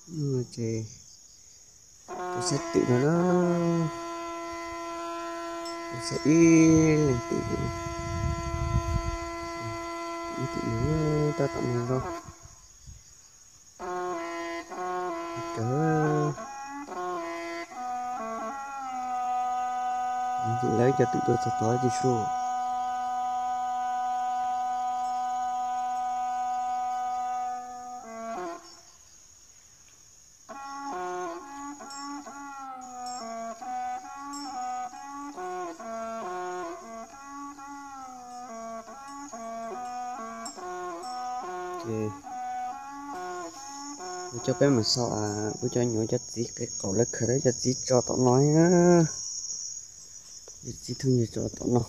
Ces tus sab twm no na, tus sab ib leeg twm, ib twm no tab tom nag los kawg. Lawv cov twm tuaj txog tod ces su. Kuv coj peb mus xauj kuv cov nyuam cov txiv, qe qaum lawv khaws lawv cov txiv tso tom no na. Cov txiv thwj nyuag tso tom no.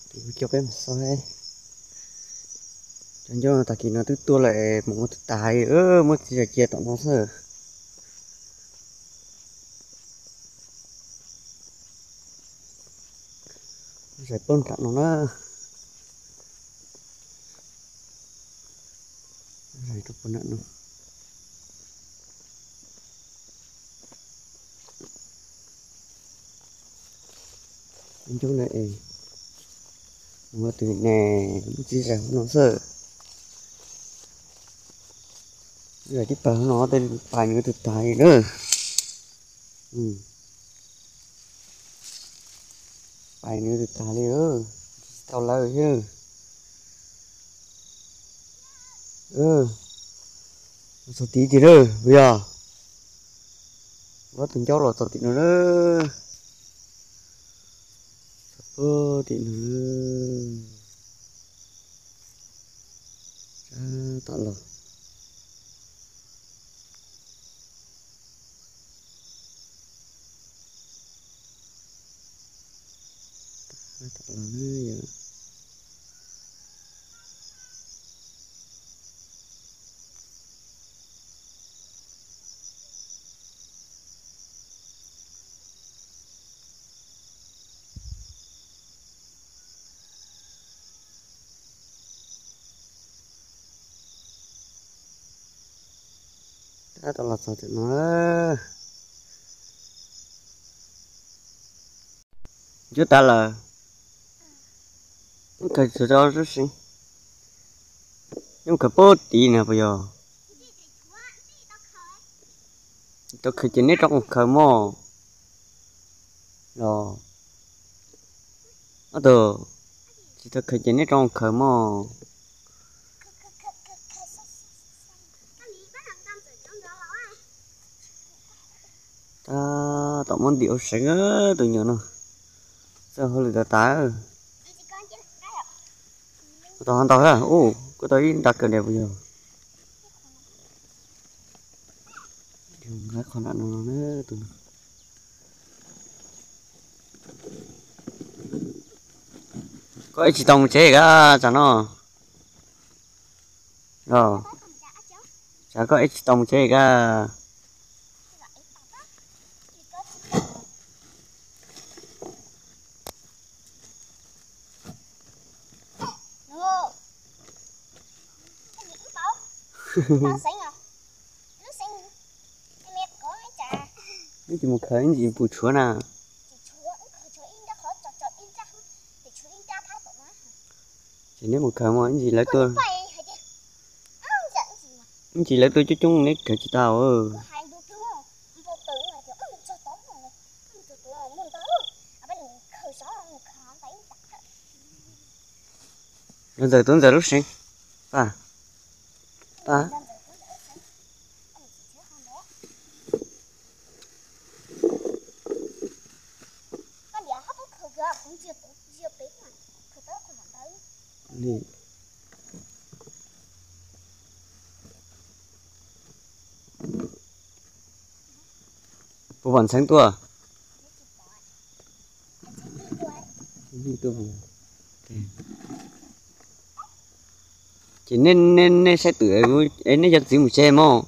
Ces kuv coj peb mus xauj. Cov ncauj tag kis no twb tuaj lawm, mus ua tus tas li, muab txiv zais cia tom no xwb. Zais puag nram no na. Zais rau puag nram no. Ncauj na es, ua tus ne, muab txiv zais hauv no xwb. Zais tib pawg hauv no tej pais nws tus tas li na. Pais nws tus tas li, tsis tau lawv thiab. Txog tid tiag na, puas yog? Muab tus ncauj los txog tim no na. Txog puag tim no. Sab tom los. Sab tom los na yom. Tab tom los txog tim no. Ncuav tas lawm. Khaws tsuag tso seb, nyob khaws puag tid na puas yog? Tau khaws ces neb rov qab khaws mog. Los, ob tug, tsis tau khaws ces neb rov qab khaws mog. Tab tom muab ntim ua seev tus nyuam no, txawj hauj lwm tas tas. Tau ho ntau, ua koj tau ib nra kawm ntiag puas yog? Nqa qhov nram no, tus no. Koj ib tsis tau mus tsev kab tsam no. Los, tsam koj ib tsis tau mus tsev kab. Neb tsis mus khaws ib ntsis pus tshuav na. Ces neb mus khaws mas ib ntsis lawv tuaj, ib ntsis lawv tuaj coob coob neb khaws tsis tau. Los ntxawm tuav ntxawm lub seev, pab, pab. Puas pom ntxheev tuaj? Ces nej, nej saib twm, nej cov txiv mus tsev mog.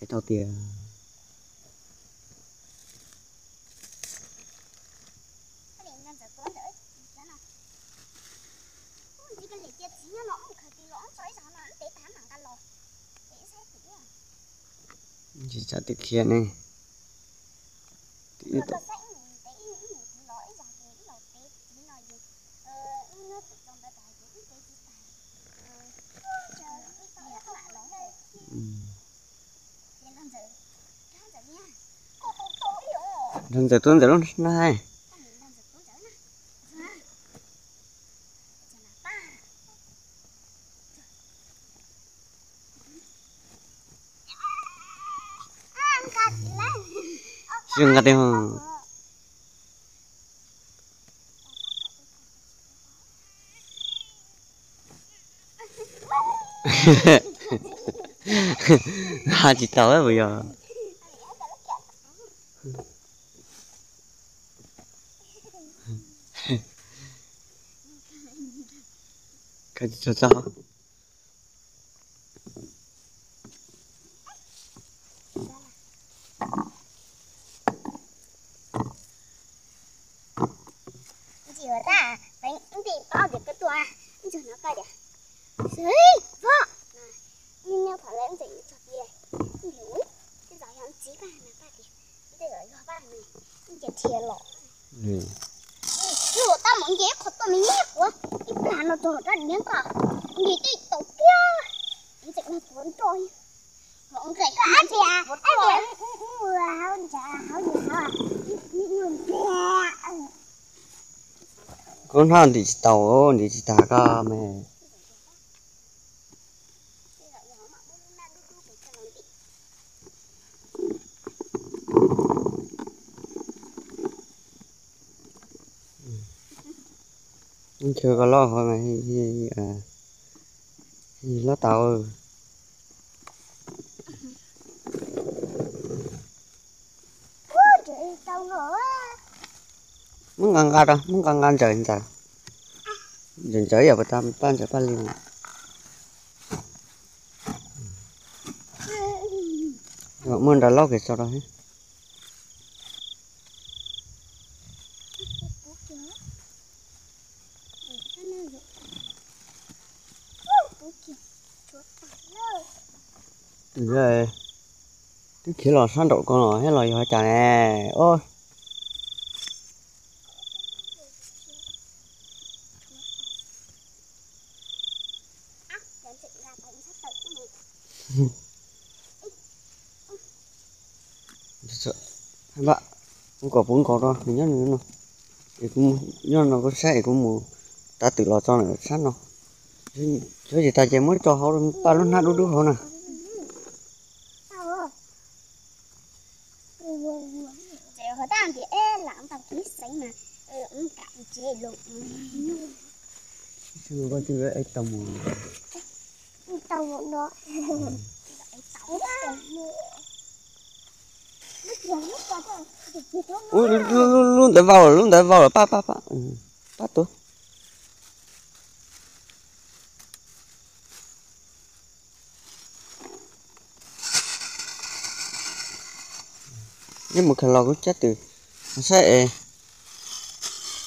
Es tau tias Tsis tsav twm khiav ne. Nrog ntxawm tuaj ntxawm lub na hais. Tsis nqa tiag. Ha tsis tau puas yog? Khaws tsis tau tso. Ntxim ua tag, peb ntim pob tias koj tuaj, ntxim no koj tias, xwb, voj, nyob nyob thaum lawv ntxim txog tias, ntxim, tej zaum yog ntxiv paj na paj tias, tej zaum yog paj na, ntxim dhia los. Ntxim ua tag mus nce qhov tuaj me nyuam quav ib plag no txog rab niag ntaj, ntxim tej tau kiag, ntxim no tuav nroj. Kuv hnov ntim tsis tau, ntim tsis tag koj me. Nchwv koj loj hov mas loj tau. Muab nqa nqa rau, muab nqa nqa ntsaws ntsaws. Ntsaws ntsaws yam paj ntsaws paj li. Muaj nra laub kiag tso rau. Twb khiav los sab nraum ko los thiab los yog cas ne? Os. Npam, kuv kom puv nkaus rau nws nyob nws no, es kuv nyob no kuv saib es kuv mus tav twm los tso nws sab no. Tsuav tsis tas ces muab tso hauv paj lub hnab dub dub hauv na. Lub ntawd vau lawm, lub ntawd vau lawm, pab pab pab, pab tuav. Neb mus khaws los kuv cab twm saib es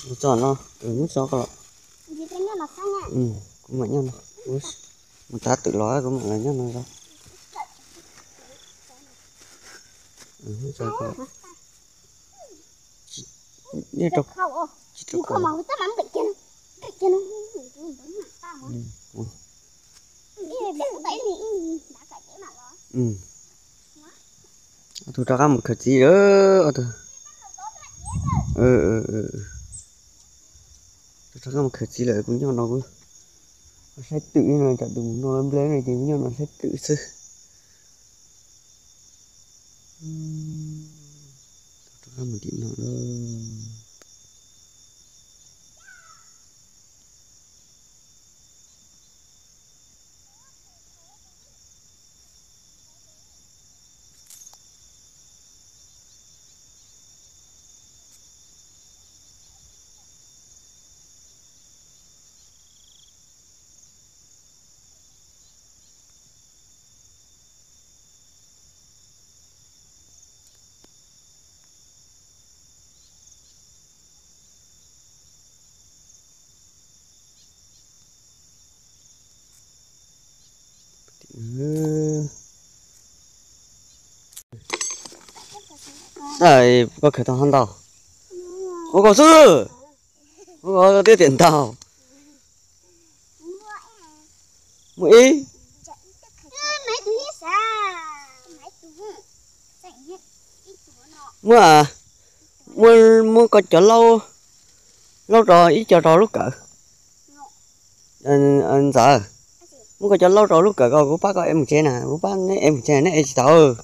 mus tso no, mus tso koj los. Kuv mam nyob no, mus tav twm los kuv mam los nyob no. Ob tug rov qab mus khaws txiv lawm, ob tug. Rov qab mus khaws txiv lawm, kuv nyob no kuv saib twm no, tsam tus mus no nplej no ces kuv nyob no saib twm xwb. Rov qab mus tim no. Koj khawm tau hov ntau. Ua koj xwb, ua koj twb tias ntau. Muaj ib, muaj, muaj, muaj koj cov laub, laub rau ib co rau lub kawm. Ntxawm, muab koj cov laub rau lub kawm ko, kuv pab koj ev mus tsev na, kuv pab neb ev mus tsev, neb ev tsis tau.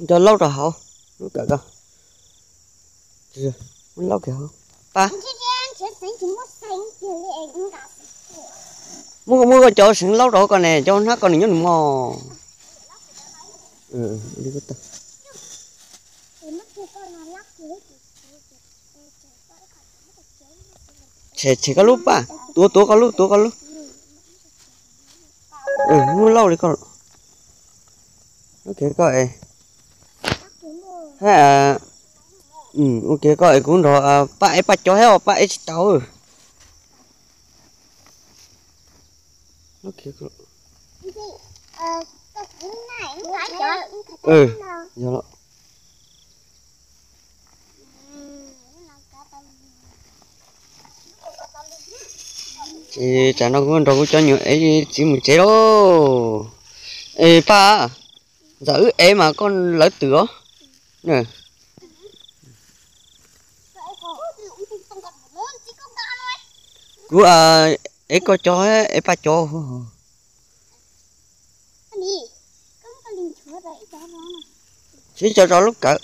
Cov laub rau hauv lub kawm ko. Muab laub kiag hauv. Pab. Muab, muab koj cov seev laub rau koj ne, cov hnab koj nws nyob nws mog. Tshem, tshem koj lub pab, tuav, tuav koj lub, tuav koj lub. Muab laub li koj, koj es, ua kiag koj es kuv nrog pab ev pab cov thiab, pab ev tsis tau. Yog los. Ces tsam no kuv nrog kuv cov nyuam ev txiv mus tsev lauj. Es Paj, ntxawm wb ev mas koj lawv twm os. Kuv ev koj cov, ev Paj cov. Tsis cov rau lub kawm.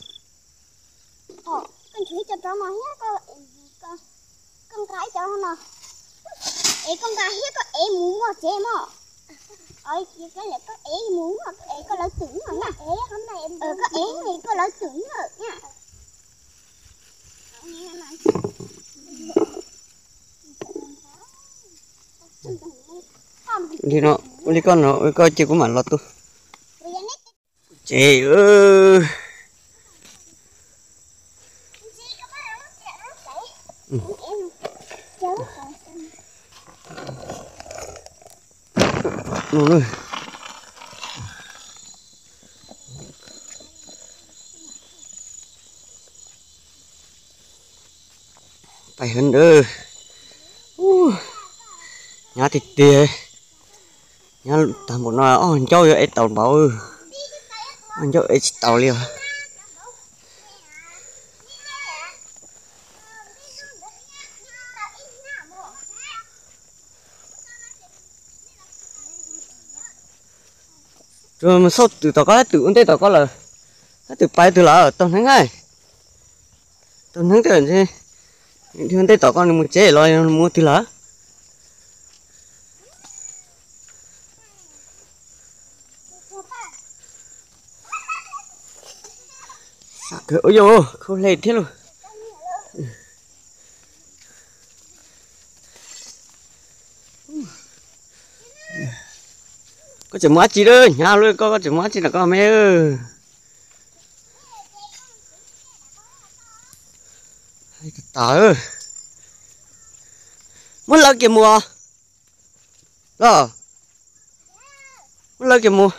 Li no, ua li koj no, ua li koj cia kuv mam los tu. Ces Pais hwv ntawd, hnyav tiag tiag. Hnyav tag npaum no ob ncauj yuav ev tau npaum, ob ncauj ev tsis tau li os. Tsuas mus xauj twm tom koj, twm ua ntej tom koj lawm, twm pais twg lawm, taug hneev, taug hneev twg, ua ntej tom koj nws mus tsev los mus twg lawm. Ua yog khaub hle thiab lauj. Koj tseem mus dab tsi lawm, hnyav lawm koj, koj tseem mus dab tsi ntawm koj me? Tas, muab lawv kiag mus os. Los, muab lawv kiag mus.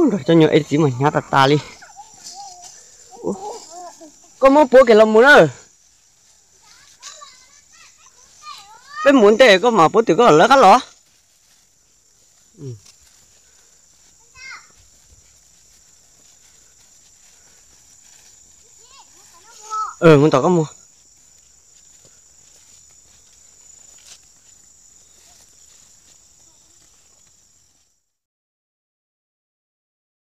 Nrog cov nyuam ev txiv mas hnyav tas tas li. Koj muab puav kiag los mus na. Peb mus ntej koj mam puav twm koj lawv qab los. Mus tom koj mus.